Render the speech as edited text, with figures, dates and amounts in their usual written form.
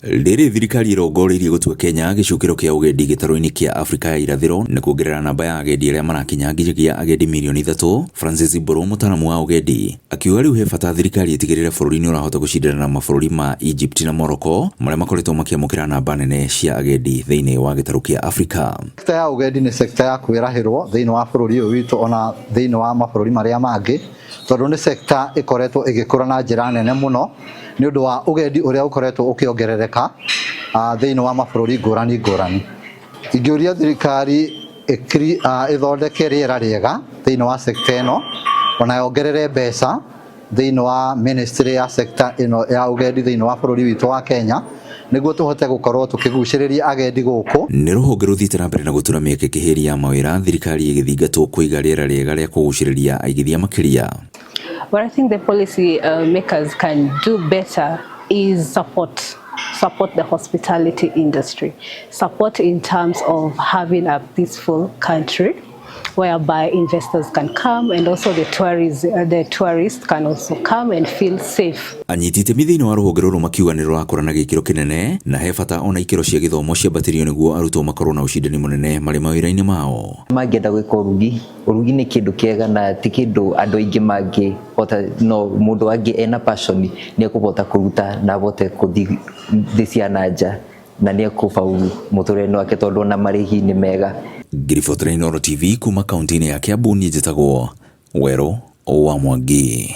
Rĩrĩ thirikari ĩrongoreirie gũtua Kenya gĩcukĩro kĩa ũgendi gĩtarũ-inĩ kĩa Afrika ya irathĩro na kuongerera namba ya agendi arĩa marakinya nginyagia agendi mirioni 3, Francis Mbũrũ mũtaaramu wa ũgendi akiuga rĩu he bata thirikari ĩtigĩrĩre bũrũri nĩ ũrahota gũcindana na mabũrũri ma Egypt na Morocco marĩa makoretwo makĩamũkĩra namba nene cia agendi thĩinĩ wa gĩtarũ kĩa Afrika. Sector ya ũgendi nĩ sector ya kwĩrahĩrwo thĩinĩ wa bũrũri ũyũ witũ ona thĩinĩ wa mabũrũri marĩa mangĩ, tondũ nĩ sector ĩkoretwo ĩgĩkũra na njĩra nene mũno nĩ ũndũ wa ũgendi ũrĩa ũkoretwo ũkĩongerereka thĩinĩ wa mabũrũri ngũrani ngũrani. Ingĩũria thirikari ĩthondeke rĩera rĩega thĩinĩ wa sector ĩno, ona yongerere mbeca thĩinĩ wa ministry ya sector ĩno ya ũgendi thĩinĩ wa bũrũri witũ wa Kenya, nĩguo tũhote gũkorwo tũkĩgucĩrĩria agendi gũkũ. Nĩ rũhonge rũthiĩte na mbere na gũtura mĩeke kĩhĩri ya mawĩra, thirikari ĩgĩthingatwo kũiga rĩera rĩega rĩa kũgucĩrĩria aigithia makĩria. What I think the policy makers can do better is support the hospitality industry, support in terms of having a peaceful country whereby investors can come and also the tourists can also come and feel safe. Anyiti itemi thĩinĩ wa rũhonge rũrũ makiuga nĩ rũrakũra na gĩkĩro kĩnene na he bata ona ikĩro cia gĩthomo ciambatĩrio nĩguo arutwo makorwo na ũcindani mũnene marĩ mawĩra-inĩ mao. Mangĩenda gwĩka ũrugi, ũrugi nĩ kĩndũ kĩega na ti kĩndũ andũ aingĩ mangĩhota, no mũndũ angĩ ena passion nĩ ekũhota kũruta na ahote gũthiĩ thĩ cia na nja na nĩ ekũbauru mũtũrĩre-inĩ wake tondũ ona marĩhi nĩ mega. Ngiribotera Inooro TV kuma kaunti-inĩ ya Kiambu, niĩ njĩtagwo Werũ wa Mwangi.